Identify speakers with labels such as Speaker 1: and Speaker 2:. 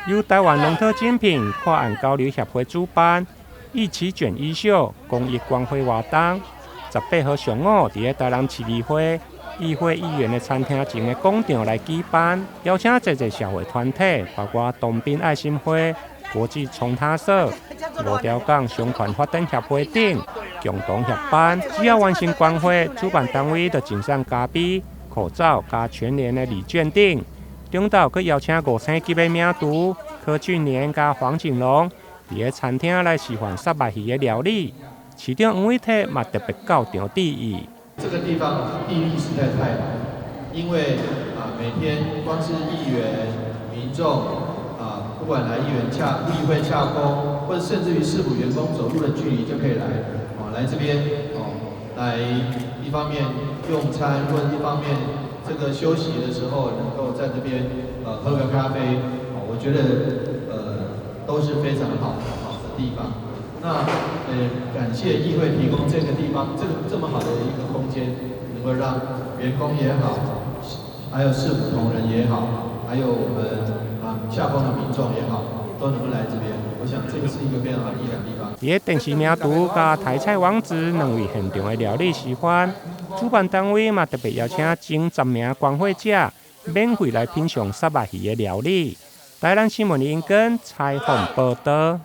Speaker 1: 由台灣農特精品跨岸交流協會主辦，一起捲衣袖公益關懷活動，18號上午佇咧台南市議會議會議員的餐廳前的廣場來舉辦，邀請濟濟社會團體，包括東濱愛心會、國際衝塔社、五條港商團發展協會等，共同協辦。只要完成關懷，主辦單位就贈送咖啡、口罩佮全聯的禮券等。中晝閣邀請五星級的名廚柯俊年佮黃景龍，佇咧餐廳來示範虱目魚的料理。市長黃偉哲嘛特別到場致意。
Speaker 2: 這個地方地利實在太好，因為啊，每天光是議員、民眾啊，不管來議員洽議會洽公，或者甚至於市府員工走路的距離就可以來，哦，來這邊哦，來一方面用餐，或者一方面這個休息的時候能夠在這邊喝個咖啡，哦，我覺得都是非常好好的地方。那感謝議會提供這個地方，這個這麼好的一個空間，能夠讓員工也好，還有市府同仁也好，還有我們啊下方的民眾也好，都能夠來這邊。我想這個是一個非常好的理想地方。
Speaker 1: 佇咧電視名廚佮台菜王子兩位現場的料理示範，主辦單位嘛特別邀請前10名關懷者免費來品嘗虱目魚的料理。台南新聞林根採訪報導。